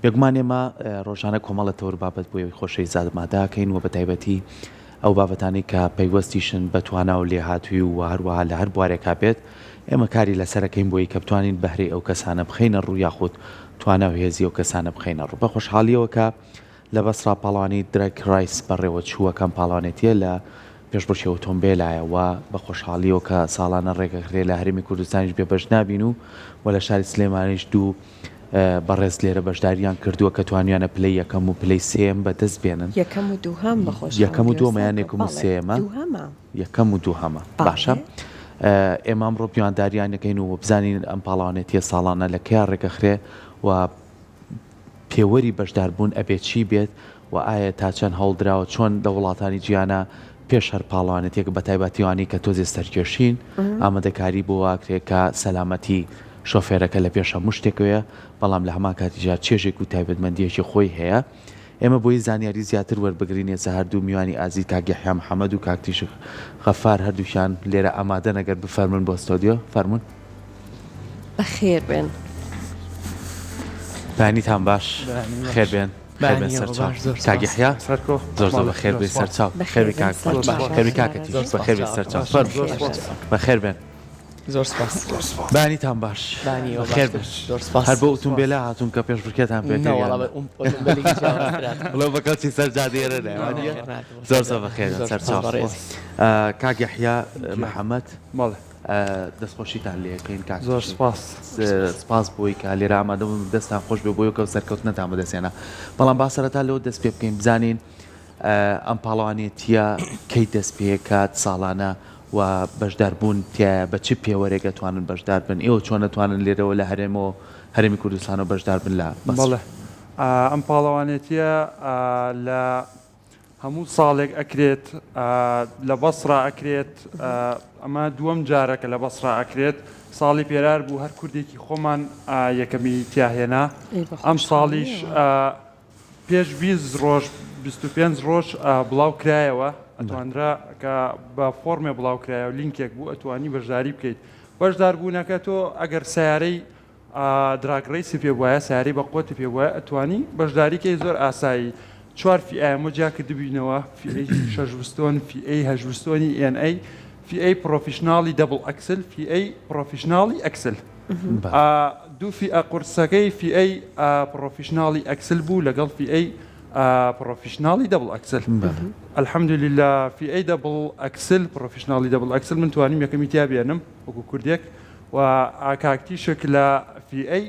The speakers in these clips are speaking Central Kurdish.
بێگومان ئێمە ڕۆژانە کۆمەڵە تەور بابەت بۆ ئێوەی خۆشەویست ئامادەکەین و بە تایبەتی ئەو بابەتانەی کە پەیوەستیشن بە توانا و لێهاتووی و هەروەها لە هەر بوارێکا بێت ئێمە کاری لەسەرەکەین بۆی کە بتوانین بەهرەی ئەو کەسانە بخەینە ڕوو یاخود توانا و هێزی ئەو کەسانە بخەینە ڕوو. بە خۆشحاڵیەوە کە لە بەسڕا پاڵەوانی drag race بەڕێوە چووە کە ئەم پاڵەوانێتیە لە پێشبڕکێ ئۆتۆمبێلایە و بە خۆشحاڵیەوە کە ساڵانە ڕێکەخرێ لە هەرێمی کوردستانیش بێ بەش نابین و و لە شاری سلێمانیش دوو بەڕێز لێرە بەشداریان کردووە کە توانیانە پلەی یەکەم و پلەی سێیەم بەدەست بێنن. یەکەم و دووهەم بە خۆشحاڵیەوە یەکەم و دووەمە یان یەکەم و سێیەمە؟ دووهەمە. یەکەم و دووهەمە باشە ئێمە ئەمڕۆ میوانداریان دەکەین و بزانین ئەم پاڵەوانێتیە ساڵانە لە کەیا ڕێکەخرێ و پێوەری بەشداربوون ئەبێ چی بێت و ئایا تا چەند هەوڵدراوە چۆن لە وڵاتانی جیهانە پێش هەر پاڵەوانێتیەک بە تایبەتی ئەوانەی کە تۆزێ سەرکێشین ئامادەکاری بۆ واکرێ کە سەلامەتی شۆفێرەکە لە پێش هەموو شتێکەوەیە بەڵام لە هەمان کاتیشا چێژێک و تایبەتمەندیەکی خۆی هەیە ئێمە بۆی زانیاری زیاتر وەربگرین ئێستا هەردوو میوانی ئازیز کاک یەحیا محەمەد و کاک تیشک غەفار هەردووکیان لێرە ئامادەن ئەگەر بفەرموون بۆ ستۆدیۆ فەرموون. بەخێر بێن. بەیانیتان باش خێر بێن خێر بێن سەرچاو کاک یەحیا زۆر زۆر بەخێر بێی سەرچاو خێر بێی کاک خێر بێی کاکە تیشک بەخێر بێی سەرچاو فەرموو بەخێر بێن. زۆر سپاس. بەیانیتان باش. بەیانی ئێوە بەخێر باشتر. بن. زۆر سپاس. هەر بۆ ئوتومبێلە هاتوون کە پێشبڕکێتان پێ نە کرد وەڵا یان بە ئوتومبێلێکی جیاوازتر هاتووم. بڵێ بە کەڵکی سەر جادەی ئێرە نایە وا نییە؟ نەخێر نەهاتووم. زۆر زۆر بەخێر بن زۆر سپاس سەرچاو. بەڕێزی. کاک یەحیا محەمەد. بەڵێ. دەستخۆشیتان لێ ئەکەین کاک زۆر سپاس. سپاس بۆی کە لێرە ئامادە بوون دەستتان خۆش بێ بۆی کە سەرکەوتنەتان بەدەست هێنا. بەڵام با سەرەتا لەوە دەست پێ بکەین بزانین ئەم پاڵەوانێتییە کەی دەست پێکات ساڵانە و بەشداربوون تیایا بە چ پێوەرێک ئەتوانن بەشدار بن؟ ئێوە چۆن ئەتوانن لێرەوە لە هەرێمەوە هەرێمی کوردستانەوە بەشدار بن لە بەسرە؟ بەڵێ ئەم پاڵەوانێتییە لە هەموو ساڵێک ئەکرێت لە بەسڕا ئەکرێت ئەمە دووەم جارە کە لە بەسڕا ئەکرێت ساڵی پێرار بوو هەر کوردێکی خۆمان یەکەمی تیا هێنا ئەم ساڵیش پێش 20 ڕۆژ 25 ڕۆژ بڵاو کرایەوە ئەتوانرا کە بە فۆرمێ بڵاو کرایەوە لینکێک بوو ئەتوانی بەشداری بکەیت بەشداربوونەکە تۆ ئەگەر سیارەی drag race ی پێ بوایە سیارەی بە قوتی پێ بوایە ئەتوانی بەشداری کەی زۆر ئاسایی چوار فیئەیان بۆ جیا کردبینەوە فیئەی شەش بستۆن فیئەی هەشت بستۆنی ئێن ئەی فیئەی professional ی double axle فیئەی professional ی axle دوو فیئە قورسەکەی فیئەی professional ی axle بوو لەگەڵ فیئەی professional ی double axle الحمدللە فیئەی double axle professional ی double axle من توانیم یەکەمی تیا بێنم وەکو کوردێک و کاک تیشک لە فیئەی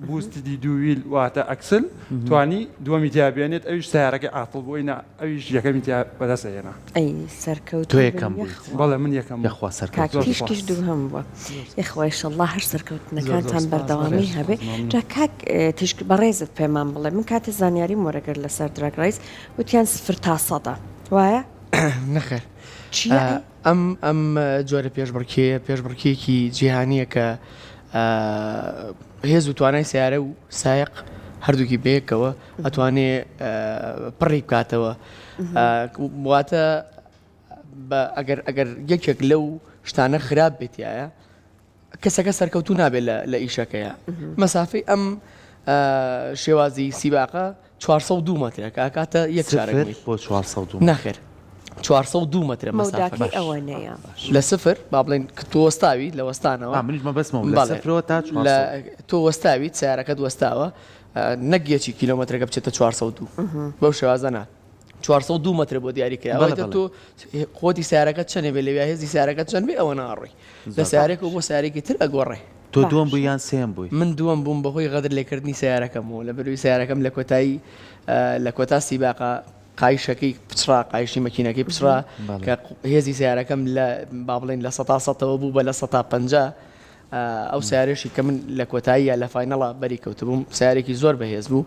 boosted ی دوو wheel واتە axle توانی دووەمی تیا بێنێت ئەویش سیارەکەی عاتڵ بووی نا ئەویش یەکەمی تیا بەدەست هێنا. ئەی سەرکەوتوو تۆ یەکەم بوویت؟ بەڵێ من یەکەم بووم. یەخوا کاک سەرکەوتوو. تیشکیش دووهەم بووە. یەخوا ئیشەڵڵا هەر سەرکەوتنەکانتان بەردەوامی هەبێ. جا کاک تیشک بەڕێزت پێمان بڵێ من کاتێ زانیاریم وەرەگرت لەسەر drag race وتیان سفر تا سەدە وایە؟ نەخێر چییە ئەی؟ ئەم ئەم جۆرە پێشبڕکێیە پێشبڕکێیەکی جیهانییە کە هێز و توانای سیارە و سایەق هەردووکی بەیەکەوە ئەتوانێ پڕی بکاتەوە واتە ئەگەر ئەگەر یەکێک لەو شتانە خراپ بێتایە کەسەکە سەرکەوتوو نابێت لە ئیشەکەیە مەسافەی ئەم شێوازی سیباقە 402 مەترە کە ئەکاتە یەک سفر بۆ 402 نەخێر 402 مەترە مەوداکەی ئەوەنەیە لە سفر با بڵێن کە تۆ وەستاویت لە وەستانەوە منیش مەبەستمەوە لە سفرەوە تا 400 تۆ وەستاویت سیارەکەت وەستاوە نەک یەکی کیلۆمەترەکە بچێتە 402 بەو شێوازە نا 402 مەترە بۆ دیاری کراوە تۆ قوتی سیارەکە چەنێ بێ لەویا هێزی سیارەکە چەند بێ ئەوە ناڕۆی لە سیارێکەوە بۆ سیارێکی تر ئەگۆڕێ. تۆ دووەم بووی یان سێیەم بووی؟ من دووەم بووم بەهۆی غەدر لێکردنی سەیارەکەمەوە لەبەرئەوەی سەیارەکەم لە کۆتایی لە کۆتا سیباقە قایشەکەی پچڕا قایشی مەکینەکەی پچڕا کە هێزی سەیارەکەم لە با بڵێین لە سەتا سەتەوە بوو بە لە سەتا 50 ئەو سیارێشی کە من لە کۆتاییە لە final ا بەری کەوتبووم سیارێکی زۆر بەهێز بوو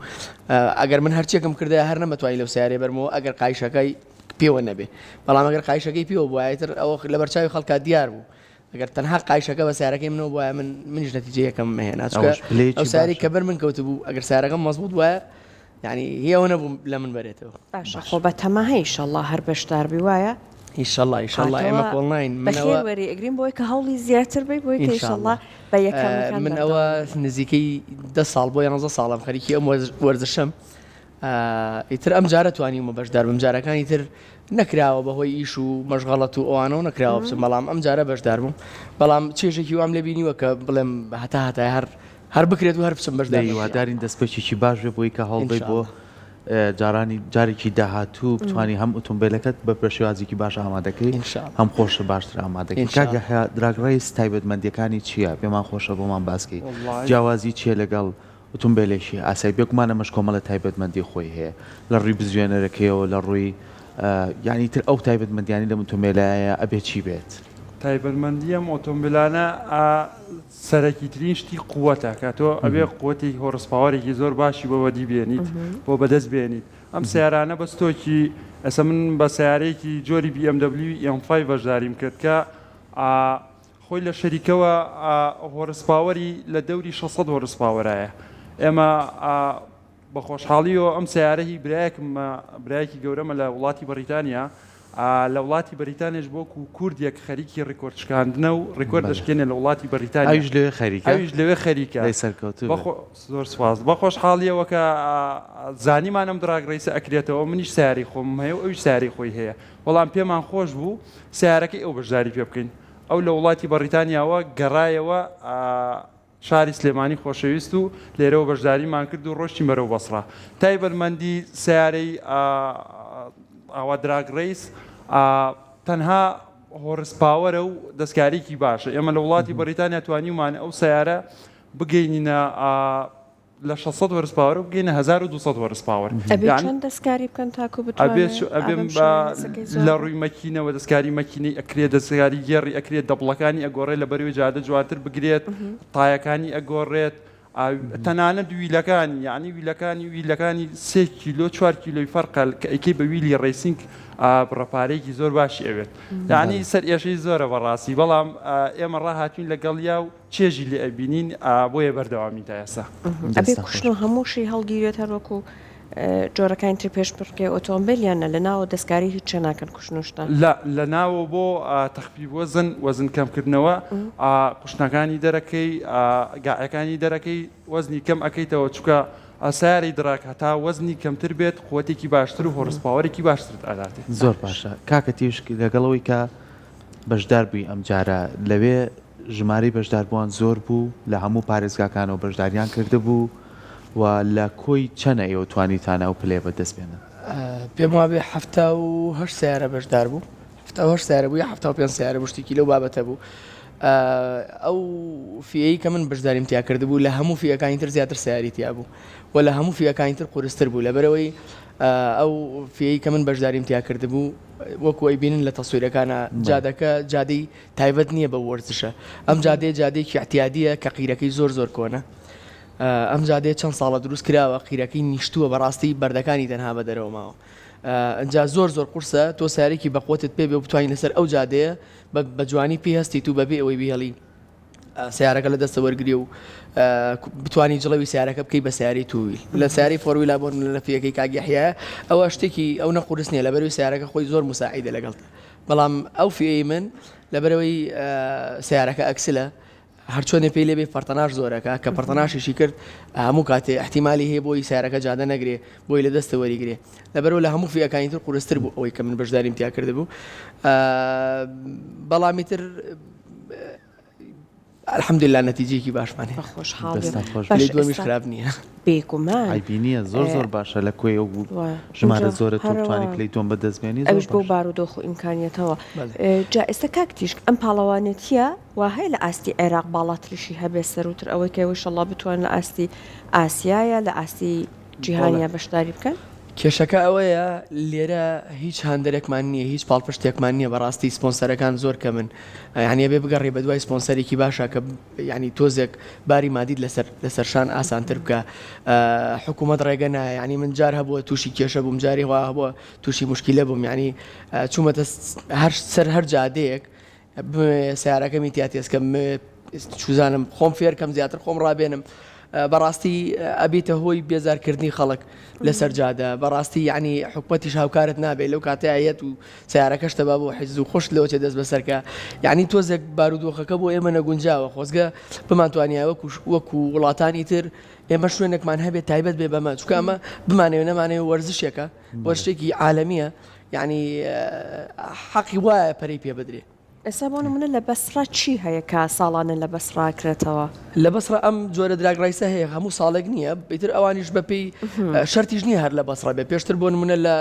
ئەگەر من هەرچێکم کردە هەر نەمەتوانی لەو سیارێ بەرمەوە ئەگەر قایشەکەی پێوە نەبێ بەڵام ئەگەر قایشەکەی پێوە بوایە ئیتر ئەوە لەبەرچاوی خەڵکا دیار بوو ئەگەر تەنها قایشەکە بە سیارەکەی منەوە بوایە من منیش نەتیجە یەکەم مەهێنا چونکە ئەوەش پلەیەکی ئەو سیارەی باشە. کە بەر من کەوتبوو ئەگەر سیارەکەم مەزبوط بوایە یعنی هی ئەوە نەبوو لە من بەرێتەوە. باشە خۆ بەتەماهە ئیشەڵا هەر بەشداربی وایە؟ ئیشەڵا ئیشەڵا ئێمە هاتەوە کۆڵ ناین بەخێر منەوە وەری ئەگرین بۆی کە هەوڵی زیاتر بی بۆی کە ئینشاڵڵا ئیشەڵا بە یەکەمەکان من ئەوە بەردەوام بی. نزیکەی دە ساڵ بۆ یانزە ساڵم خەریکی ئەم وەرزشەم ئیتر ئەم جارە توانیومە بەشدار بم جارەکانی تر نەکراوە بەهۆی ئیش و مەشغەڵەت و ئەوانەوە نەکراوە بچم بەڵام ئەم جارە بەشدار بووم بەڵام چێژێکی وام لێ بینیوە کە بڵێم هەتا هەتای هەر هەر بکرێت و هەر بچم بەشدار بم. هیوادارین دەستپێکێکی باش بێ بۆی کە هەوڵبەی بۆ ان شاء اللە. جارانی جارێکی داهاتوو بتوانی هەم ئۆتۆمبیلەکەت بە بە شێوازێکی باش ئامادەکەی ان شاء اللە. هەم خۆشت باشتر ئامادەکەی کاک ان شاء اللە. یەحیا drag race تایبەتمەندیەکانی چییە پێمان خۆشە بۆمان باسکەی وەڵڵاهی. جیاوازی چییە لەگەڵ ئۆتۆمبیلێکی ئاسایی بێگومان ئەمەش کۆمەڵە تایبەتمەندی خۆی هەیە لە ڕووی بزوێنەرەکەیەوە لە ڕووی یانی تر ئەو تایبەتمەندیانی لەم ئۆتۆمبیلایە ئەبێ چی بێت؟ تایبەتمەندی ئەم ئۆتۆمبیلانە سەرەکیترین شتی قوتە کە تۆ ئەبێ قوتی horsepower ێکی زۆر باشی بۆ بەدی بێنیت بۆ بەدەست بێنیت ئەم سیارانە بە ستۆکی ئێستا من بە سیارەیەکی جۆری BMW M5 بەشداریم کرد کە خۆی لە شەریکەوە horsepower ی لە دەوری 600 horsepower ایە ئێمە بە خۆشحاڵیەوە ئەم سەیارە هی برایەکمە برایەکی گەورەمە لە وڵاتی بەڕیتانیا لە وڵاتی بەریتانیش بۆکو کوردێک خەریکی ڕیکۆرد شکاندنە و ڕیکۆرد دەشکێنێ لە وڵاتی بەریتانیا ئەویش لەوێ خەریکە ئەویش لەوێ خەریکە دەی سەرکەوتوو بێت. بەخۆ زۆر سوپاس بە خۆشحاڵیەوە کە زانیمان ئەم drag race ە ئەکرێتەوە منیش سەیارەی خۆمم هەیە و ئەویش سەیارەی خۆی هەیە بەڵام پێمان خۆش بوو سەیارەکەی ئەو بەشداری پێ بکەین ئەو لە وڵاتی بەڕیتانیاوە گەڕایەوە شاری سلێمانی خۆشەویست و لێرەوە بەشداریمان کرد و ڕۆشتین بەرەو بەسڕە. تایبەتمەندی سەیارەی ئاوا drag race تەنها horsepower ە و دەستکاریکی باشە. ئێمە لە وڵاتی بەریتانیا توانیومانە ئەو سەیارە بگەینینە لە 600 horsepower ە بگەینە 1200 horsepower. ئەبێ یانی چۆن دەستکاری بکەن تاکو ئەبێ بتوانێ چ ئەبێ ئابەم بە شێوەیە هێزەکەی زۆر لە بێت؟ ڕووی مەکینەوە دەستکاری مەکینەی ئەکرێ دەستکاری گێڕی ئەکرێت دەبڵەکانی ئەگۆڕێ لە بەروی جادە جوانتر بگرێت تایەکانی ئەگۆڕێت تەنانەت wheel ەکانی یعنی wheel ەکانی wheel ەکانی سێ کیلۆ چوار کیلۆی فەرقە کە ئەیکەی بە wheel ی racing بڕە پارەیەکی زۆر باشی ئەوێت یعنی سەر ئێشەی زۆرە بەڕاستی بەڵام ئێمە ڕاهاتوین لەگەڵیا و چێژی لێ ئەبینین بۆیە بەردەوامین تا ئێستا. ئەبێ دەستتان کوشن خۆش و هەمووشی هەڵگیرێت هەر وەکو جۆرەکانی تری پێشبڕکێ ئۆتۆمبێل یان نە لە ناوە دەستکاری هیچ چێ ناکەن کوشن و شتان؟ لە لە ناوە بۆ تەخفیف وەزن وەزن کەم کردنەوە قوشنەکانی دەرەکەی گاعەکانی دەرەکەی وەزنی کەم ئەکەیتەوە چونکە سەیارەی drag هەتا وەزنی کەمتر بێت قوەتێکی باشتر و horsepower ێکی باشترت ئەداتێ. زۆر باشە کاکە تیشک لەگەڵ ئەوەی کە بەشدار بووی ئەمجارە لەوێ ژمارەی بەشداربووان زۆر بوو لە هەموو پارێزگاکانەوە بەشداریان کردبوو و لە کۆی چەنە ئێوە توانیتانە ئەو پلەیە بەدەست بێنن؟ پێم وابێ 78 سەیارە بەشدار بوو 78 سەیارە بوو یا 75 سەیارە بوو شتێکی لەو بابەتە بوو ئەو فیەی کە من بەشداریم تیا کردبوو لە هەموو فیەکانی تر زیاتر سەیاری تیا بوو و لە هەموو فیەکانی تر قورستر بوو لەبەرەوەی ئەو فیەی کە من بەشداریم تیا کردبوو وەکو ئەیبینن لە تەسویرەکانا جادەکە جادەی تایبەت نییە بەو وەرزشە ئەم جادەیە جادەیەکی اعتیادیە کە قیرەکەی زۆر زۆر کۆنە ئەم جادەیە چەند ساڵە دروست کراوە قیرەکەی نیشتووە بەڕاستی بەردەکانی تەنها بە دەرەوە ماوە ئەجا زۆر زۆر قورسە تۆ سارێکی بەقوتت پێ بێ بتوانین لەسەر ئەو جادەیە بە جوانی پێ هەستیت و بەبێ ئەوەی بهێڵی سیارەکە لە دەستە وەرگری و بتانی جڵەوی سیارەکە بکەی بە سیاری two wheel لە سیاری four wheel ا بۆ لە فیەکەی کاک یەحیا ئەوە شتێکی ئەو نە قورس نییە لەبەروی سیارەکە خۆی زۆر مساعیدە لەگەڵت بەڵام ئەو فیەی من لەبەرەوەی سیارەکە axle ە هەرچۆنێ پێی لێبێ پەرتەناش زۆرەکە کە پەرتەناشیشی کرد هەموو کاتێ احتیممالی هەیە بۆی سیارەکە جادە نەگرێ بۆی لە دەستە وەریگرێ لەبەرەوە لە هەموو فیەکانی تر قورستر بوو ئەوەی کە من بەشداریم تیا کردبوو بەڵامی تر الحمدللە نەتیجەیەکی باشمان هەیە. خۆشحاڵ دەستتان خۆش بێت. پلەی دووەمیش خراپ نییە. بێگومان. عەیبی نییە زۆر زۆر باشە لە کۆی ئەو ژمارە زۆرە تۆ بتوانی پلەی دووەم بەدەست بێنی زۆر ئەویش بەو باشە. بارودۆخ و ئیمکانیەتەوە. جا ئێستا کاک تیشک ئەم پاڵەوانێتیە وا هەیە لە ئاستی عێراق باڵاتریشی هەبێ سەروتر ئەوەی کە ئیشەڵا بتوان لە ئاستی ئاسیایە لە ئاستی جیهانیا بەشداری بکەن؟ کێشەکە ئەوەیە لێرە هیچ هاندەرێکمان نییە هیچ پاڵپشتێکمان نییە بەڕاستی سپۆنسەرەکان زۆر کەمن یعنی ئەبێ بگەڕێ بە دوای سپۆنسەرێکی باشە کە یعنی تۆزێک باری مادیت لەسەر لەسەر شان ئاسانتر بکە حکوومەت ڕێگە نایە یعنی من جار هەبووە تووشی کێشە بووم جاری وا هەبووە تووشی مشکلە بووم یعنی چوومەتە هەر سەر هەر جادەیەک بمەوێ سەیارەکەمی تیا تێست کەم بمەوێ چوزانم خۆم فێر کەم زیاتر خۆم ڕابێنم. بەڕاستی ئەبیتە هۆی بێزارکردنی خەڵک لەسەر جادە بەڕاستی یعنی حکومەتیش هاوکارت نابێت لەو کاتەیە یەت و سیارەکەش تەبا بۆ حیز و خۆشت لەوە چێ دەست بەسەرکە یعنی تۆزێک بارودۆخەکە بۆ ئێمە نەگونجاوە خۆزگە بمانتوانیایە وەکو وەکو وڵاتانی تر ئێمە شوێنێکمان هەبێت تایبەت بێ بەمە چونکە ئەمە بمانەوێ نەمانەوێ وەرزشێکە وەرزشێکی عالەمیە یعنی حەقی وایە پەرەی پێ بدرێ. ئێستا بۆ نمونە لە بەسڕە چی هەیە کە ساڵانە لە بەسڕە ئەکرێتەوە؟ لە بەسڕە ئەم جۆرە drag race ە هەیە هەموو ساڵێک نییە ئیتر ئەوانیش بەپێی شەرتیش نییە هەر لە بەسڕە بێ پێشتر بۆ نمونە لە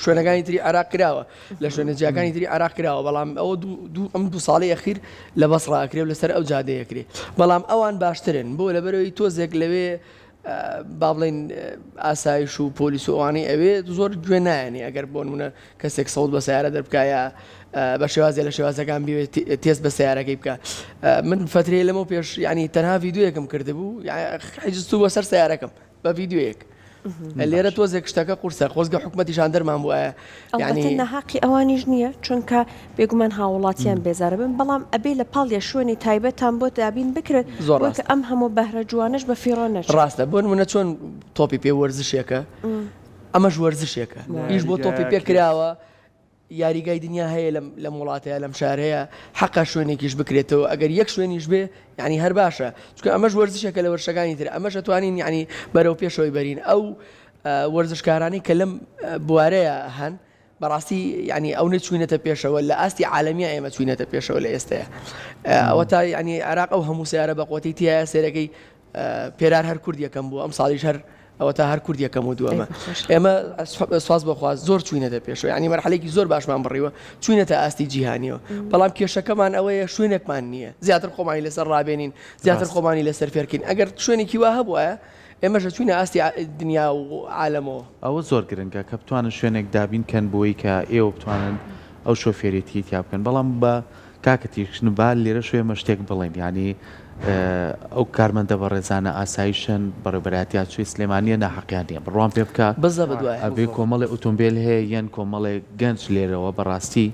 شوێنەکانی تری عێراق کراوە لە شوێنە جیاکانی تری عێراق کراوە بەڵام ئەوە دوو ئەم دوو ساڵی ئەخیر لە بەسڕە ئەکرێ و لەسەر ئەو جادەیە کرێ بەڵام ئەوان باشترن بۆ لەبەرەوەی تۆزێک لەوێ با بڵێین ئاسایش و پۆلیس و ئەوانەی ئەوێ زۆر گوێ نایەنی ئەگەر بۆ نمونە کەسێک سەوت بە سیارە دەربکە یا بە شێوازێ لە شێوازەکان بێت تێست بە سیارەکەی بکە من فترەیە لەمە پێش ینی تەنها ڤیددیوەکەم کردبوو حیجستو بۆ سەر سیارەکەم بە ڤیددیوەیەک لێرە تۆزێک شتەکە قورسە خۆزگە حکومەتی ژاندەرمان بووایە یعنی نەهاقی ئەوانیش نییە چونکە بێگومان هاووڵاتیان بێزارە بن بەڵام ئەبێ لە پاڵیا شوێنی تایبەتان بۆ دابین بکرێت زۆر بۆ ڕاستە. کە ئەم هەموو بەهرە جوانەش بە فیڕۆ نەچێت. ڕاستە بۆ نمونە چۆن تۆپی پێ وەرزشێکە ئەمەش وەرزشێکە ئیش بۆ تۆپی پێ کراوە یاریگای دنیا هەیە لەم لەم وڵاتەیە لەم شارەیە حەقە شوێنێکیش بکرێتەوە ئەگەر یەک شوێنیش بێ یعنی هەر باشە چونکە ئەمەش وەرزشێکە لە وەرزشەکانی تر ئەمەش ئەتوانین یعنی بەرەو پێشەوەی بەرین ئەو وەرزشکارانەی کە لەم بوارەیە هەن بەڕاستی یانی ئەونە چوینەتە پێشەوە لە ئاستی عالەمیە ئێمە چوینەتە پێشەوە لە ئێستەیە ئەوە تا ینی عێراق ئەو هەموو سیارە بە قوتی تایە سێرەکەی پێرار هەر کورد یەکەم بوو ئەم ساڵیش هەر ئەوە تا هەر کورد یەکەم و دووەمە ئێمە سواز بۆخواز زۆر چوینەتە پێشەوە ینی مەرحلێکی زۆر باشمان بڕیوە چوینەتە ئاستی جیهانیەوە بەڵام کێشەکەمان ئەوەیە شوێنێکمان نییە زیاتر خۆمانی لەسەر ڕابێنین زیاتر خۆمانی لەسەر فێرکەین ئەگەر شوێنێکی وا هەبووە ئێمەش ئەچوینە ئاستی دنیا و عالەمەوە. ئەوە زۆر گرنگە کە بتوانن شوێنێک دابین کەن بۆی کە ئێوە بتوانن ئەو شۆفێرێتیەی تیا بکەن بەڵام بە کاکە تیشک با لێرەش ئێمە شتێک بڵێین یانی ئەو کارمەندە بەڕێزانە ئاسایشن بەڕێوبەرایەتی هاتوچۆی سلێمانیە ناحەقیان نیە بڕوام پێ بکە بزەبت وایە. ئەبێ کۆمەڵێ ئۆتۆمبێل هەیە یەن کۆمەڵێ گەنج لێرەوە بەڕاستی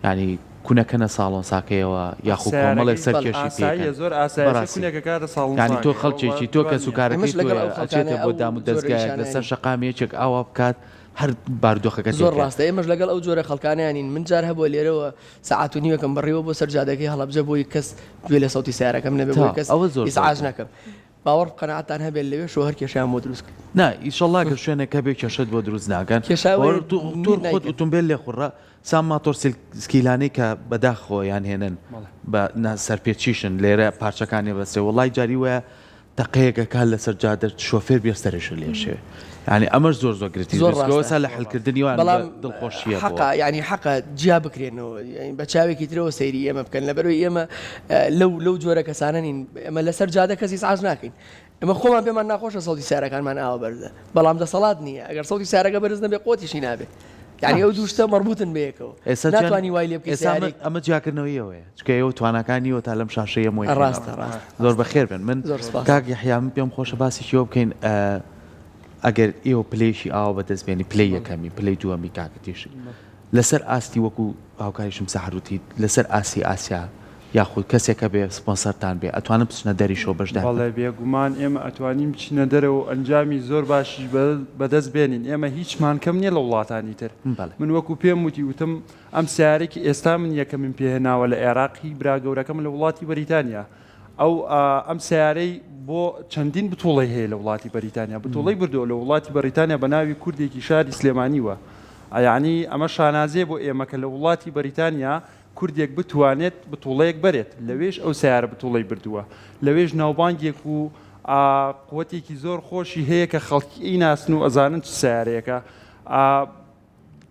یانی کونەکەنە ساڵۆنساکەیەوە یاخو کۆمەڵێک سەیارەکەی سەر کێشی ئاساییە پێکەن زۆر ئاسایە بەڕاستی کونێکە کاتە یانی تۆ ساڵۆنساکەی ئەوە خەڵکێکی تۆ جوان کەس و نییە. کارەکەی ئێمەش لەگەڵ تۆیە ئەو ئەچێتە خەڵکانەی بۆ ئەو دام و جۆرە دەزگایەک ئیشانەیان لەسەر نین. شەقام یەکێک ئاوا بکات هەر بارودۆخەکە زۆر تێکە. ڕاستە ئێمەش لەگەڵ ئەو جۆرە خەڵکانەیانین من جار هەبووە لێرەوە سەعات و نیوێکم بڕیوە بۆ سەر جادەکەی هەڵەبجە بۆی کەس گوێ لە سەوتی سەیارەکەم نەبێ تا بۆی کەس ئەوە زۆر زۆر ئیزعاج گرنگە. نەکەم باوەڕ قەناعەتان هەبێت لەوێشەوە هەر کێشەیان بۆ دروست کرد. نا ئیشەڵا گەر شوێنێک هەبێ کێشەت بۆ دروست ناکەن کێشە ئەوەیە تۆ نیر خۆت نایکەن. ئوتومبێل لێخوڕە سام ماتۆرسیکیلانەی کە بەداخەوە یان هێنن بە نا سەرپێچیشن لێرە پارچەکانی بەسێ وەڵای جاری وایە تەقەیەک ئەکات لەسەر جادە شۆفێر بێ سەرێشە لێشێ یانی ئەمەش زۆر زۆر گرفتی زۆر دروست کردووە ڕاستە ئێستا لە حلکردنی وان بەڵام دڵخۆشیە بۆ حەقە یانی حەقە جیا بکرێنەوە یانی بە چاوێکی ترەوە سەیری ئێمە بکەن لەبەرئەوەی ئێمە لەو لەو جۆرە کەسانە نین ئێمە لەسەر جادە کەس ئیزعاج ناکەین ئێمە خۆمان پێمان ناخۆشە سەوتی سیارەکانمان ئاوا بەرزە بەڵام دەسەڵات نییە ئەگەر سەوتی سیارەکە بەرز نەبێ قوتیشی نابێ یعنی ئەو دوو شتە مەڕبوتن بەیەکەوە ئێستا جیان ناتوانی وای لێ بکەی ئێستا ئەمە سیارەی ئەمە جیاکردنەوەی ئەوەیە چونکە ئێوە تواناکانی و تا لەم شاشەیە مۆی ڕاستە ڕاستە زۆر بەخێر بن من زۆر سپاس کاک یەحیا من پێم خۆشە باسێکی ئەوە بکەین ئەگەر ئێوە پلەیەکی ئاوا بەدەست بێنی پلەی یەکەمی پلەی دووەمی کاکە تیشک لەسەر ئاستی وەکو هاوکاریشم سەحەر وتی لەسەر ئاستی ئاسیا یاخود کەسێک هەبێ سپۆنسەرتان بێ ئەتوانن بچنە دەریشەوە بەشدار بن؟ بەڵێ بێگومان ئێمە ئەتوانین بچینە دەرەوە و ئەنجامی زۆر باشیش بەدەست بێنین ئێمە هیچمان کەم نیە لە وڵاتانی تر بەڵێ. من وەکو پێم وتی وتم ئەم سەیارەی کە ئێستا من یەکەمیم پێهێناوە لە ئێراق هی برا گەورەکەمە لە وڵاتی بەریتانیا ئەو ئەم سەیارەی بۆ چەندین بتوڵەی هەیە لە وڵاتی بەریتانیا بتوڵەی بردووە لە وڵاتی بەریتانیا بە ناوی کوردێکی شاری سلێمانیوە یەعنی ئەمە شانازیە بۆ ئێمە کە لە وڵاتی بەریتانیا کوردێک بتوانێت بتوڵەیەک بەرێت لەوێش ئەو سەیارە بتوڵەی بردووە لەوێش ناوبانگێک و قوتێکی زۆر خۆشی هەیە کە خەڵکی ئەیناسن و ئەزانن چ سەیارەیەکە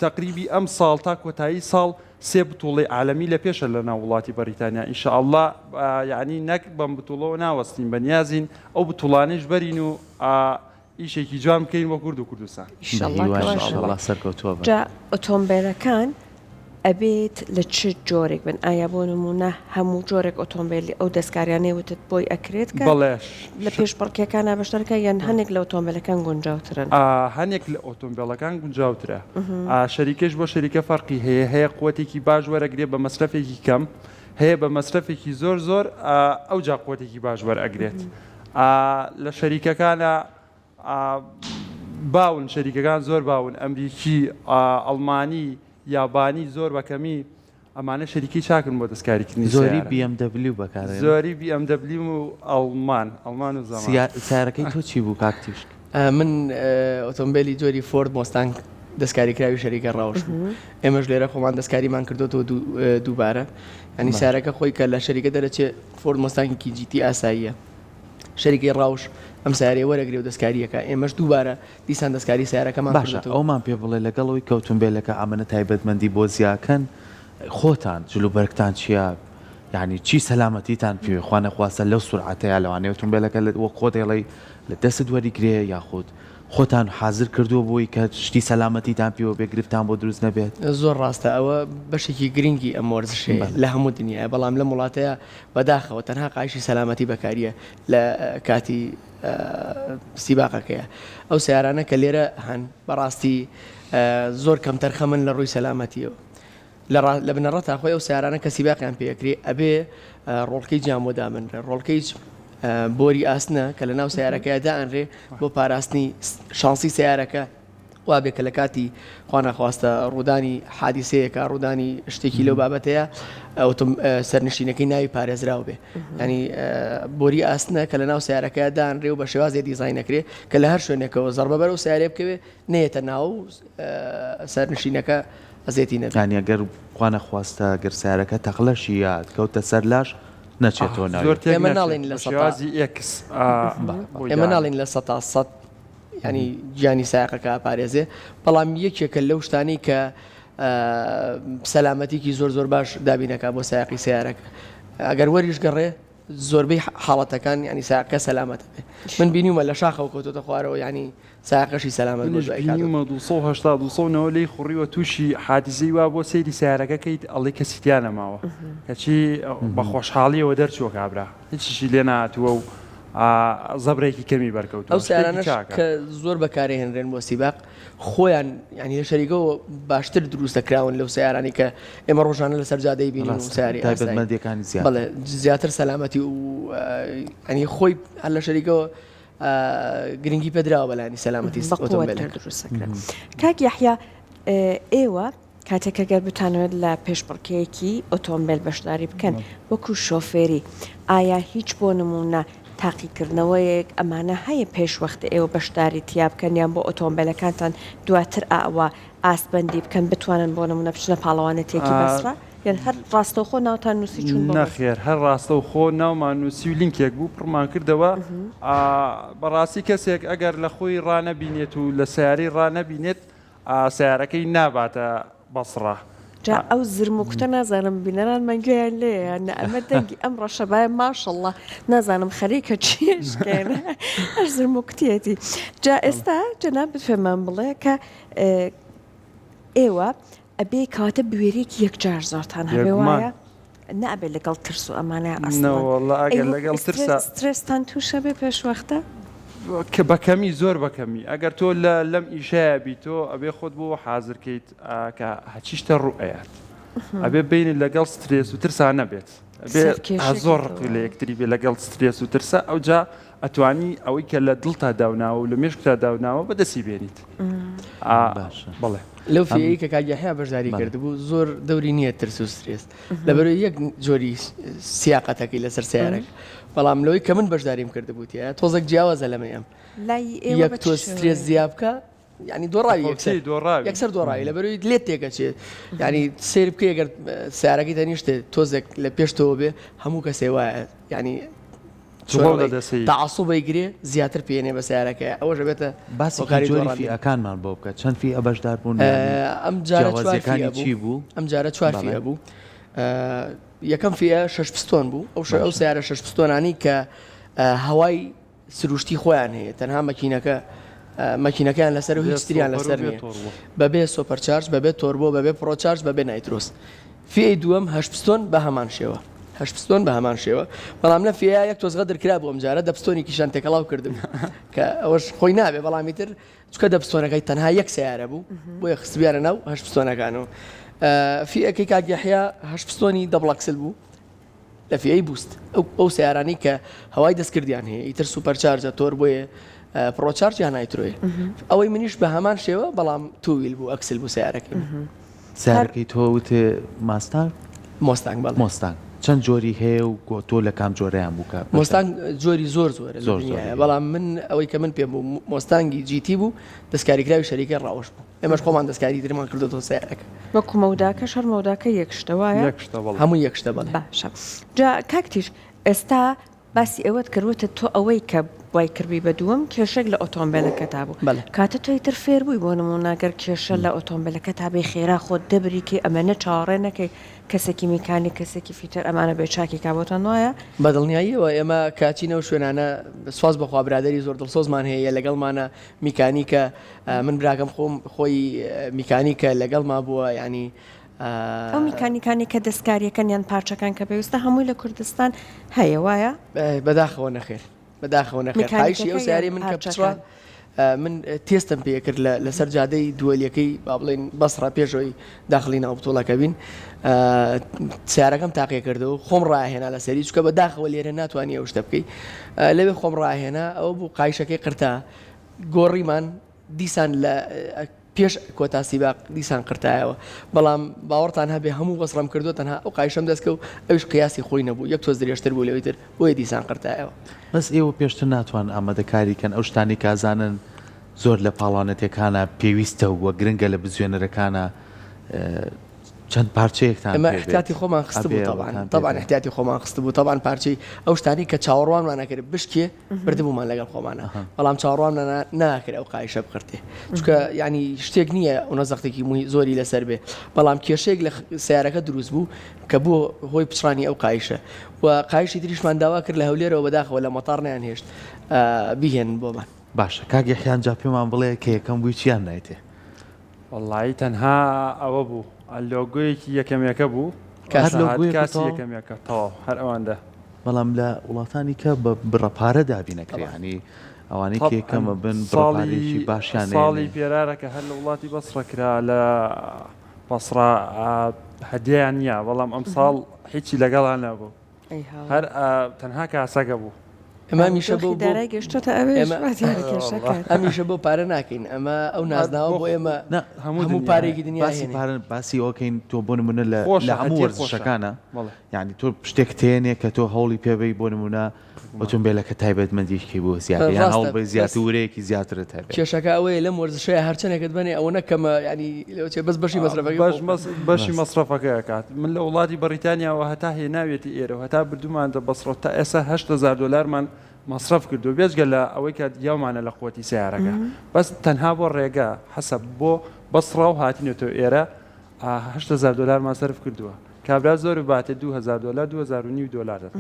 تەقریبی ئەم ساڵ تا کۆتایی ساڵ سێ بتوڵەی عالەمی لە پێشە لە ناو وڵاتی بەریتانیا ان شاء اللە یەعنی نەک بەم بتوڵەوە ناوەستین بەنیازین ئەو بتوڵانەیش بەرین و ئیشێکی جوان بکەین بۆ کورد و کوردستان. ئیشەڵا بەهیوای کە ان شاء اللە سەرکەوتووە بن. جا ئۆتۆمبێلەکان ئەبێت لە چ جۆرێک بن ئایا بۆ نموونە هەموو جۆرێک ئۆتۆمبێلی ئەو دەستکاریانەی وتت بۆی ئەکرێت کە بەڵێ لە پێشبڕکێکانا بەشدار بکات یان هەنێک لە ئۆتۆمبێلەکان گونجاوترن؟ هەنێک لە ئۆتۆمبێلەکان گونجاوترە شەریکەش بۆ شەریکە فەرقی هەیە هەیە قوتێکی باش وەرەگرێ بە مەسرەفێکی کەم هەیە بە مەسرەفێکی زۆر زۆر ئەوجا قوتێکی باش وەرئەگرێت. لە شەریکەکانە باون شەریکەکان زۆر باون ئەمریکی ئەڵمانی یابانی زۆر بەکەمی ئەمانە شەریکی چاکن بۆ دەستکاریکردنی زۆری BMW بەکارێن زۆری BMW و ئەڵمان ئەڵمان و زەمان سیارەکەی تۆ چی بوو کاک تیشک؟ من ئۆتۆمبیلی جۆری فۆرد مۆستانگ دەستکاریکراوی شەریکە ڕاوش بوو ئێمەش لێرە خۆمان دەستکاریمان کردوەوە دووبارە ینی سارەکە خۆی کە لە شەریکە دەرەچێ فۆرد مۆستانگێکی GT ئاساییە شەریکەی ڕاوش ئەم سیارەیە وەرەگرێ و دەستکاریەکە ئێمەش دووبارە دیسان دەستکاری سیارەکەمان باشە ئەومان پێ بڵێ لەگەڵ ئەوەی کە ئۆتۆمبێلەکە ئەمەنە تایبەتمەندی بۆ زیاکەن خۆتان جلوبەرگتان چییە یعنی چی سەلامەتیتان پێ خوا نەخواستە لەو سورعەتەیا لەوانەیە ئۆتۆمبێلەکە وەک خۆت ئەڵێی لە دەستت وەریگرێ یاخود خۆتان حازر کردووە بۆی کە شتی سەلامەتیتان پێوە بێ گرفتان بۆ دروست نەبێت؟ زۆر ڕاستە ئەوە بەشێکی گرنگی ئەم وەرزشەیە لە هەموو دنیایە بەڵام لەم وڵاتەیە بەداخەوە تەنها قایشی سەلامەتی بەکاریە لە کاتی سیباقەکەیە ئەو سیارانە کە لێرە هەن بەڕاستی زۆر کەمتەرخەمن لە ڕووی سەلامەتیەوە لە بنەڕەتا خۆی ئەو سیارانە کە سیباقیان پێکرێ ئەبێ roll cage یان بۆ دابنرێ roll cage بۆری ئاسنە کە لە ناو سیارەکەی دائەنرێ بۆ پاراستنی شانسی سیارەکە وابێ کە لە کاتی خوانەخواستە ڕوودانی حادیسەیەکە ڕوودانی شتێکی لەو بابەتەیە ئەوتم سەرنشینەکەی ناوی پارێزراو بێ ینی بۆری ئاسنە کە لە ناو سیارەکە دانرێ و بە شێوازێ دیزین نەکرێ کە لە هەر شوێنێکەوە زەربە بەرەو سیارێ بکەوێ نێتە ناو سەرنشینەکە ئەزێتی نەبێ. یانی گەر خوا نەخواستە گەر سەیارەکە تەقلەشی یات کەوتە سەر لاش نەچێتەوە ناوی. زۆر تێک ئێمە ناچێت ناڵێین لە بە سەتا شێوازی ئێکس بۆی ئێمە دانێ. ناڵێین 100% یانی گیانی سایەقەکە ئەپارێزێ بەڵام یەکێکە لەو شتانەی کە سەلامەتیکی زۆر زۆر باش دابینەکا بۆ سایەقی سەیارەکە ئەگەر وەریش گەڕێ زۆربەی حاڵەتەکان ینی سایەقەکە سەلامەت بێ من بینیومە لە شاخەوە کەوتۆتە خوارەوە ینی سایەقەشی سەلامەت بۆ منیش دوای کاتۆ. بینیومە 280 290 لێی خوڕیوە تووشی حادیسەی وا بۆ سەیری سەیارەکە کەیت ئەڵێی کەسی تیا نەماوە کەچی بە خۆشحاڵیەوە دەرچووە کابرا هیچیشی لێ نەهاتووە و زەبرێکی کەمی بەرکەوتووە ئەو شتێکی سەیارانەش چاکە. کە زۆر بەکارئەهێنرێن بۆ سیباق خۆیان یانی لە شەریکەوە باشتر دروست دەکراون لەو سەیارانەی کە ئێمە ڕۆژانە لەسەر جادەی بینین و ڕاستە سەیارەی ئاسایی تایبەتمەندیەکانی زیاتر. بەڵێ زیاتر سەلامەتی و یانی خۆی هەر لە شەریکەوە گرنگی پێدراوە بەلانی سەلامەتی ئۆتۆمبێلەکە دروستەکرێت. کاک یەحیا ئێوە کاتێک کە گەر بتانەوێت لە پێشبڕکێیەکی ئۆتۆمبێل بەشداری بکەن وەکو شۆفێری ئایا هیچ بۆ نمونە تاقیکردنەوەیەک ئەمانە هەیە پێش وەخت ئێوە بەشداری تیا بکەن یان بۆ ئۆتۆمبێلەکانتان دواتر ئەوە ئاستبەندی بکەن بتوانن بۆ نمونە بچنە پاڵەوانێتیەکی بەسڕە یان هەر ڕاستەوخۆ ناوتان نووسی چوون بۆ بەسڕە؟ نەخێر هەر ڕاستەوخۆ ناومان نووسی و لینکێک بوو پڕمان کردەوە بەڕاستی کەسێک ئەگەر لە خۆی ڕانەبینێت و لە سەیارەی ڕانەبینێت سەیارەکەی ناباتە بەسڕە. جا ئەو زرم و کوتە نازانم بینەرانمان گوێیان لێیە یان نا ئەمە دەنگی ئەم ڕەشەبایە ماشەڵڵا نازانم خەریکە چی ئەشکێنێ هەر زرم و کوتیەتی جا ئێستا جەنابت پێمان بڵێ کە ئێوە ئەبێ کەواتە بوێریەکی یەکجار زۆرتان هەبێ وایە؟ نابێ لەگەڵ ترس و ئەمانە ئەسڵەن. نەوەڵا ئەگەر لەگەڵ ترسا. سترێستان تووشە بێ پێش وەختە؟ کە بە کەمی زۆر بە کەمی ئەگەر تۆ لە لەم ئیشەیە بی تۆ ئەبێ خۆت بۆ حازر کەیت کە هەچی شتە ڕوو ئەیات ئەبێ بینت لەگەڵ سترێس و ترسا نەبێت ئەبێ زۆر ڕقی لە یەکتری بێ لەگەڵ سترێس و ترسا ئەوجا ئەتوانی ئەوەی کە لە دڵتا داوناوە و لە مێشکتا داوناوە بەدەستی بێنیت. باشە. بەڵێ. لەو فیەی کە کاک یەحیا بەشداری کردبوو زۆر دەوری نییە ترس و سترێس لەبەرئەوەی یەک جۆری سیاقەتەکەی لەسەر سەیارەکە بەڵام لەوەی کە من بەشداریم کردبوو تیایە تۆزێک جیاوازە لەمەی ئەم لای ئێوە یەک بە چ تۆز سترێس شێوەیەک؟ زیا بکە یعنی دۆڕاوی یەکسەر دۆڕاوی یەکسەر دۆڕاوی لەبەرئەوەی لێت تێکەچێت یعنی سەیر بکەی ئەگەر سەیارەکەی تەنیشتێ تۆزێک لە پێش تۆوە بێ هەموو کەسێ وایە یعنی جڵەو لە دەسەی. تەعەسوب ئەیگرێ زیاتر پێنێ بە سەیارەکەیا ئەوەش ئەبێتە باسی هۆکاری جۆری دۆڕاندنی. فیئەکانمان بۆ بکە چەند فیئە بەشدار بوون یانی ئەم جارە چوار جیاوازیەکانی فیئە چی بوو بوو؟ ئەم جارە چوار بەڵێ. فیئە بوو یەکەم فیئە شەش پستۆن بوو ئەو ئەو باشە. سەیارە شەش پستۆنانەی کە هەوای سروشتی خۆیان هەیە تەنها مەکینەکە مەکینەکەیان لەسەر و بێ هیچ تریان سۆپەر و لەسەر بێ نییە تۆربۆ. بەبێ supercharge بەبێ تۆربۆ بەبێ ProCharge بەبێ nitrous فیئەی دووەم هەشت پستۆن بە هەمان شێوە هەشت پستۆن بە هەمان شێوە بەڵام لەم فیئەیە یەک تۆز غەدر کرابوو ئەم جارە دە پستۆنێکیشیان تێکەڵاو کردبوو کە ئەوەش خۆی نابێ بەڵام ئیتر چونکە دە پستۆنەکەی تەنها یەک سەیارە بوو بۆیە خستبیانە ناو هەشت پستۆنەکانەوە فیئەکەی کاک یەحیا هەشت پستۆنی double axle بوو. لە فیئەی boost ئەو ئەو سەیارانەی کە هەوای دەستکردیان هەیە ئیتر supercharge ە turbo یە ProCharge یان nitro یە ئەوەی منیش بە هەمان شێوە بەڵام two wheel بوو axle بوو سەیارەکەی من. سەیارەکەی تۆ وتێ ماستانگ؟ مۆستانگ بەڵێ. مۆستانگ چەند جۆری هەیە و گۆ تۆ لە کام جۆرەیان بوو کە بەشدار؟ مۆستانگ جۆری زۆر زۆرە لە زۆر زۆری دنیایە هەیە. بەڵام من ئەوەی کە من پێم بوو مۆستانگی GT بوو دەستکاریکراوی شەریکەی ڕاوش بوو ئێمەش خۆمان دەستکاری ترمان کردۆتەوە سەیارەکە. وەکو مەوداکەش هەر مەوداکە یەک شتە وایە؟ یەک شتە بەڵێ. هەمووی یەک شتە بەڵێ. باشە جا کاک تیژ ئێستا باسی ئەوەت کرد وتت تۆ ئەوەی کە وای کردبی بە دووەم کێشەک لە ئۆتۆمبێلەکەتا بوو بەڵێ. کاتە تۆ ئیتر فێر بووی بۆ نموونە گەر کێشە لە ئۆتۆمبێلەکەتا بێ خێرا خۆت دەبری کەی ئەمەنە چاوەڕێ نەکەی کەسێکی میکانیک کەسێکی fitter ئەمانە بێ چاکی کا بۆتان وایە؟ بە دڵنیاییەوە ئێمە کە ئەچینە ئەو شوێنانە سوپاس بۆ خوا برادەری زۆر دڵسۆزمان هەیە لەگەڵمانە میکانیکە من براکەم خۆم خۆی میکانیکە لەگەڵما بووە یانی ئەو میکانیکانەی کە دەستکاریەکەن یان پارچەکان کە پێویستە هەمووی لە کوردستان هەیە وایە؟ بەداخەوە نەخێر بەداخەوە نەخێر قایشی ئەو میکانیکەکە یان سیارەی من کە پچڕا پارچەکان؟ من تێستم پێ کرد لەسەر جادەی دووەلیەکەی با بڵێین بەسڕە پێشەوەی داخلی ناو بتوڵەکە بین سیارەکەم تاقێ کردەوە خۆم ڕاهێنا لەسەری چکە بە داخەوە لێرە ناتوانانی ئەو شتە بکەی لەوێ خۆم ڕاهێنا ئەو بوو قایشەکەی قرتا گۆڕیمان دیسان لە پێش کۆتا سیباق دیسان قرتایەوە بەڵام باوەڕتان هەبێ هەموو بەسڕەم کردووە تەنها ئەو قایشەم دەست کەوت ئەویش قیاسی خۆی نەبوو یەک تۆز درێژتر بوو لەوی تر بۆیە دیسان قرتایەوە. بەس ئێوە پێشتر ناتوان ئامادەکاری کەن ئەو شتانەی کە ئەزانن زۆر لە پاڵانەتێکانا پێویستە و گرنگە لە بزوێنەرەکانا چەند پارچەیەکتان ئێمە پێ بێت ئیحتیاتی خۆمان خستبوو ئەبێ تەبعەن ئەوەتان پێ تەبعەن بێت. ئیحتیاتی خۆمان خستبوو تەبعەن پارچەی ئەو شتانەی کە چاوەڕوانمان ئەکرد بشکێ بردبوومان لەگەڵ خۆمانە بەڵام چاوەڕوانمان ناکرد ئەو قایشە بقرتێ چونکە یعنی شتێک نییە ئەوە زەختێکی موی زۆری لەسەر بێ بەڵام کێشەیەک لە سیارەکە دروست بوو کە بوو هۆی پچڕانی ئەو قایشە و قایشی تریشمان داوا کرد لە هەولێرەوە بەداخەوە لە مەتار نیان هێشت بیهێنن بۆمان. باشە کاک یەحیان جا پێمان بڵێ کە یەکەم بووی چیان دایتێ؟ وەڵایی تەنها ئەوە بوو لۆگۆیەکی یەکەمەکە بوو هەر لۆگۆیەک کاسی تەواو؟ یەکەمەکە تەواو هەر ئەوەندە. بەڵام لە وڵاتانی کە بە بڕە پارە دابین ئەکرێ یانی ئەوانەی کە یەکەم ئەبن بڕە پارەیەکی باشیان ساڵی ئەیەنێ. پێرارە کە هەر لە وڵاتی بەسڕە کرا لە بەسڕە هەدیەیان نییە بەڵام ئەمساڵ هیچی لەگەڵا نەبوو. هەر تەنها کاسەکە بوو. ئێمە هەمیشە بۆ دارای گەشتۆتە ئەوێش وا دیارە کێشەکە. هەمیشە بۆ پارە ناکەین ئەمە ئەو نازناوە بۆ ئێمە هەموو پارێکی دنیا باسی پارە باسی ئەوەکەین تۆ بۆ نمونە لە لە هەموو وەرزشەکانە یعنی تۆ شتێک تێنێ کە تۆ هەوڵی پێبەی بۆ نمونە ئۆتۆمبیلەکە تایبەتمەندیشکی بۆ زیاتر یان هەوڵ بەی زیاتر ورەیەکی زیاترت هەبێت. کێشەکە ئەوەیە لەم وەرزشەیە هەرچەندێکت بەنێ ئەوەنە کەمە یانی لەوەچێ بەس بەشی مەسرەفەکەی بەش خۆ مەس بەشی مەسرەفەکەی ئەکات من لە وڵاتی بەڕیتانیاوە هەتا هێناویەتی ئێرە و هەتا بردوومانتە بەسڕە تا ئێستا 8000 دۆلارمان مەسرەف کردووە بێجگە لە ئەوەی کە دیاومانە لە قوتی سەیارەکە بەس تەنها بۆ ڕێگە حەسەب بۆ بەسڕە و هاتینەتەوە ئێرە 8000 دۆلارمان سەرف کردووە کابرا زۆر باتێ 2000 دۆلار 2000 و نیو دۆلار دەدات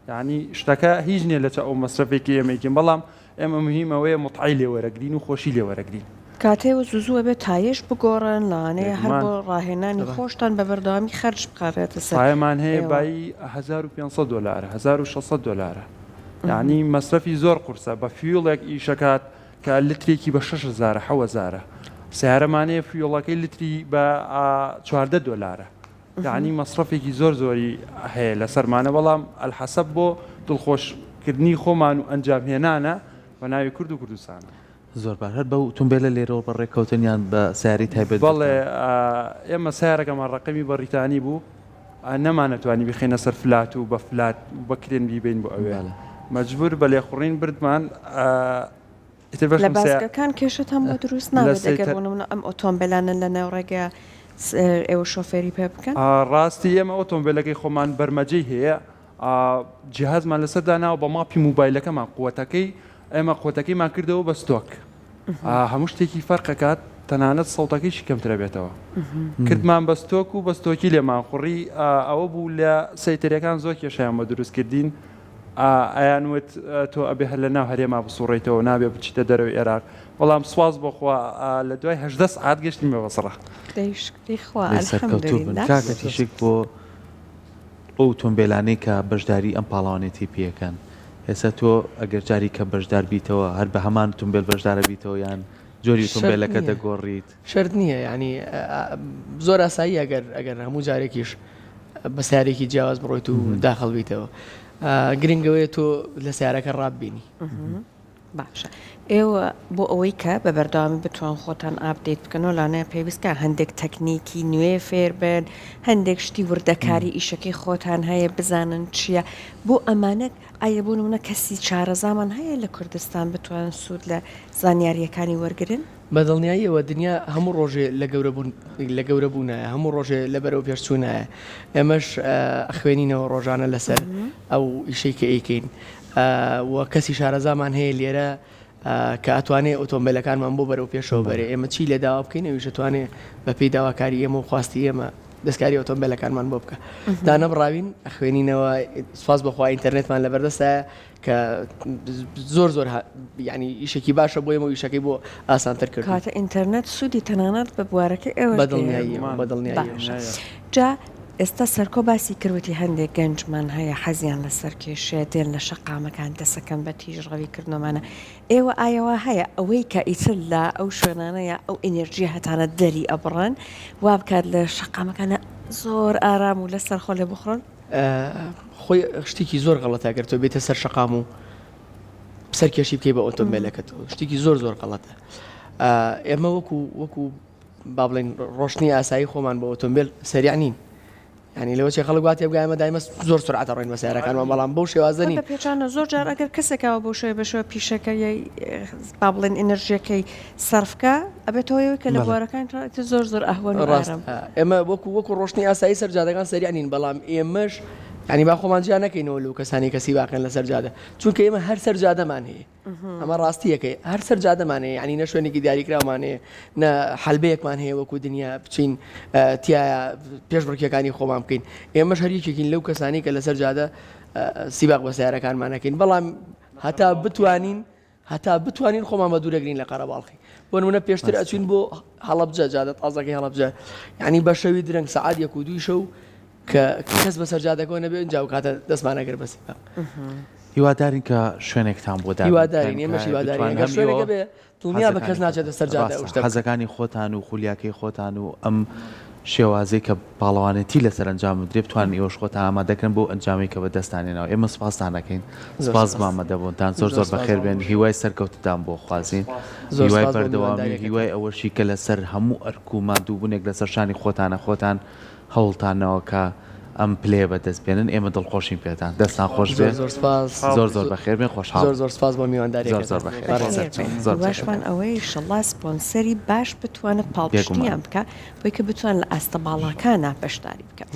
یانی شتەکە هیچ نیە لەچە ئەو مەسرەفێکی ئێمەیکەین بەڵام ئێمە مهیم ئەوەیە متعەی لێ وەرەگرین و خۆشی لێ وەرەگرین. کاتێ و زوو زوو ئەبێ تایەش بگۆڕن لەوانەیە هەر بێگومان. بۆ ڕاهێنانی خۆشتان بە بەردەوامی خەرج بخرێتە سەر تایەمان هەیە ئێوە. بایی 1500 دۆلارە 1600 دۆلارە یانی مەسرەفی زۆر قورسە بە fuel ێک ئیشەکات کە لترێکی بە شەش هەزارە حەوەزارە سەیارەمان هەیە fuel ەکەی لتری بە 14 دۆلارە یەعنی مەسرەفێکی زۆر زۆری هەیە لەسەرمانە بەڵام ئەلحەسەب بۆ دڵخۆش کردنی خۆمان و ئەنجام هێنانە بە ناوی کورد و کوردستانە. زۆر باش هەر بەو ئوتومبێلە لێرەوە بە ڕێکەوتن یان بە سەیارەی تایبەت بەڵێ بردتان؟ ئێمە سەیارەکەمان ڕەقەمی بەڕیتانی بوو نەمانەتوانی بیخەینە سەر flat و بە flat و بە crane بیبەین بۆ ئەوێ بەڵێ. مەجبور بە لێخوڕین بردمان. ئیتر لە بەشم سێ بازگەکان کێشەتان بۆ دروست لە نابێت ئەگەر سەیتە بۆ نمونە ئەم ئۆتۆمبێلانە لە ناو ڕێگا ئێوە شۆفێری پێ بکەن؟ ڕاستی ئێمە ئۆتۆمبێلەکەی خۆمان بەرمەجەی هەیە جیهازمان لەسەر داناوە بە map ی موبایلەکەمان قوتەکەی ئێمە قوتەکەیمان کردەوە بە stock هەموو شتێکی فەرقەکات تەنانەت سەوتەکەیشی کەمترە بێتەوە کردمان بە stock و بە stock ی لێمان خوڕی ئەوە بوو لە سەیتەرەکان زۆر کێشیان بە دروست کردین ئەیان وت تۆ ئەبێ هەر لە ناو هەرێما بسوڕێیتەوە نابێ بچیتە دەرەوەی ئێراق بەڵام سوپاس بۆ خوا لە دوای 18 سعات گەشتین بە بەسڕە. دەی شوکری خوا دەی سەرکەوتوو بن الحمدللە. کاکە تیشک بۆ ئەو ئۆتۆمبێلانەی کە بەشداری ئەم پاڵەوانێتی پێکەن ئێستا تۆ ئەگەر جاری کە بەشدار بیتەوە هەر بە هەمان ئۆتۆمبێل بەشدارە بیتەوە یان جۆری شەرت ئۆتۆمبێلەکە نییە دەگۆڕیت؟ شەرت نییە یانی زۆر ئاساییە ئەگەر ئەگەر هەموو جارێکیش. بە سارێکی جیاواز بڕۆیت و داخڵ بیتەوە گرنگەوەیە تۆ لە سارەکە ڕاببینی. باشە ئێوە بۆ ئەوەی کە بە بەردەوامی بتوان خۆتان update بکەنەوە لەوانەیە پێویست کە هەندێک تەکنیکی نوێ فێر بن هەندێک شتی وردەکاری ئیشەکەی خۆتان هەیە بزانن چییە بۆ ئەمانە ئایا بۆ نمونە کەسی چارەزامان هەیە لە کوردستان بتوان سوود لە زانیاریەکانی وەرگن؟ بە دڵنیاییەوە دنیا هەموو ڕۆژێ لە گەورە بوون لە گەورە بوونایە هەموو ڕۆژێ لە بەرەو پێشچوونایە ئێمەش ئەخوێنینەوە ڕۆژانە لەسەر ئەو ئیشەی کە ئەیکەین و کەسی شارەزامان هەیە لێرە کە ئەتوانێ ئۆتۆمبیلەکانمان بۆ بەرەو پێشەوە بەرێ ئێمە چی لێ داوا بکەین ئەویش ئەتوانێ بەپێی داواکاری ئێمە و خواستی ئێمە دەستکاری ئۆتۆمبیلەکانمان بۆ بکە دانەبڕاوین ئەخوێنینەوە سوپاس بەخوا ئینتەرنێتمان لەبەردەستە کە زۆر زۆر یعنی ئیشێکی باشە بۆ ئێمە و ئیشەکەی بۆ ئاسانتر کرد کاتە ئینتەرنێت سوودی تەنانەت بە بوارەکەی ئێوەش بەدڵنیاییەوە بەدڵنیاییەوە جا ئێستا سەرکۆ باسی کرد وتی هەندێک گەنجمان هەیە حەزیان لە سەرکێشیە دێن لە شەقامەکان دەسەکەن بە تیژڕەوی کردنەوەمانە ئێوە ئایا وا هەیە ئەوەی کە ئیتر لە ئەو شوێنانە یا ئەو ئینێرجیە هەتانە دەری ئەبڕن وا بکات لە شەقامەکانە زۆر ئارام و لەسەر خۆ لێ بخڕن؟ خۆی شتێکی زۆر غەڵەتە گەر تۆ بێتە سەر شەقام و سەرکێشی بکەی بە ئۆتۆمبیلەکەت شتێکی زۆر زۆر غەڵەتە ئێمە وەکو وەکو با بڵێین ڕۆشتنی ئاسایی خۆمان بە ئۆتۆمبیل سەریع نین یعنی لەوە چێ خەڵک وا تێبگا ئێمە دایمە زۆر سرعەتە ڕۆین بە سیارەکانمان بەڵام بەو شێوازە نین. بە پێچانە زۆر جار ئەگەر کەسێکەوە بەو شێوەیە بە شێوە پیشەکە یای با بڵێن ئینرژیەکەی سەرف کا ئەبێتەوە ئەوەی کە لە بوارەکانی تر ئیتر زۆر زۆر ئەهوەن و ڕاست ئارام. ئێمە وەکو وەکو ڕۆشتنی ئاسایی سەر جادەکان سەریع نین بەڵام ئێمەش یعنی با خۆمان جیا نەکەینەوە لەو کەسانی کە سیباقیان لەسەر جادە چونکە ئێمە هەر سەر جادەمان هەیە ئەمە ڕاستیەکەی هەر سەر جادەمان هەیە یعنی نە شوێنێکی دیاریکراومان هەیە نە حەلبەیەکمان هەیە وەکو دنیا بچین تایە پێشبڕکێکانی خۆمان بکەین ئێمەش هەر یەکێکین لەو کەسانی کە لەسەر جادە سیباق بە سیارەکانمانەکەین بەڵام هەتا بتوانین هەتا بتوانین خۆمان بە دوورەگرین لە قەرەباڵخی بۆ نمونە پێشتر ئەچوین بۆ هەڵەبجە جادە تازەکەی هەڵەبجە یعنی بە شەوی درەنگ سەعات یەک و دووی شەو کە کەس بەسەر جادەکەەوە نەبێ ئینجا ئەو کاتە دەستمان ئەگرت بە سیباق. هیوادارین کە شوێنێکتان بۆ دابین هیوادارین ئێمەش هیوادارین ئەگەر شوێنێک هەبێ دڵنیا بە کەس ناچێتە سەر جادە ئەو شتە بکات. حەزەکانی خۆتان و خولیاکەی خۆتان و ئەم شێوازەی کە پاڵەوانێتی لەسەر ئەنجام بدرێ بتوانن ئێوەش خۆتان ئامادە کەن بۆ ئەنجامەی کە بەدەستتان هێناوە ئێمە سوپاستان ئەکەین سوپاس بۆ ئامادەبوونتان زۆر زۆر بەخێر بێن هیوای سەرکەوتنتان بۆ خوازین هیوای بەردەوامی و هیوای ئەوەشی کە لەسەر هەموو ئەرک و ماندووبوونێک لەسەر شانی خۆتانە خۆتان هەوڵتان نەوە کە ئەم پلەیە بەدەست بێنن ئێمە دڵخۆشین پێتان دەستان خۆش بێ زۆر زۆر سپاس زۆر زۆر بەخێر بێن خۆشحاڵ زۆر زۆر سپاس بۆ میوانداریەکەتان زۆر زۆر بەخێر بێن سەرچاو زۆر بەخێر هیواشمان ئەوەیە ئیشەڵا سپۆنسەری باش بتوانێت پاڵپشتیان بێگومان. بکا بۆی کە بتوان لە ئاستە باڵاکانا بەشداری بکەن.